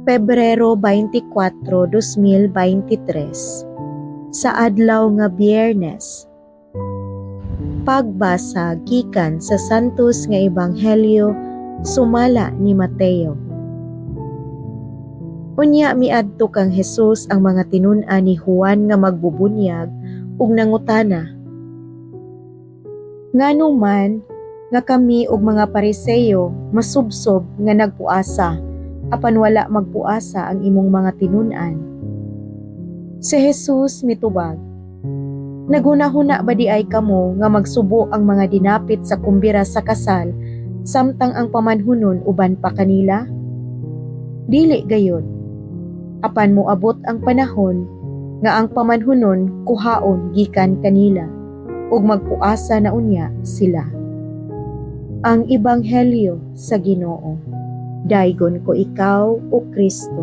Pebrero 24, 2023, sa adlaw nga Biyernes. Pagbasa gikan sa Santos nga Ebanghelyo sumala ni Mateo. Unya miadto kang Jesus ang mga tinun-an ni Juan nga magbubunyag ug nangutana, "Ngano man nga kami ug mga Pariseyo masubsob nga nagpuasa, apan wala magpuasa ang imong mga tinun-an?" Si Jesus mitubag, "Naghuna-huna ba diay kamo nga magsubo ang mga dinapit sa kumbira sa kasal samtang ang pamanhunon uban pa kanila? Dili gayud. Apan moabot ang panahon nga ang pamanhunon kuhaon gikan kanila ug magpuasa na unya sila." Ang Ebanghelyo sa Ginoo. Daygon ko ikaw, o Kristo.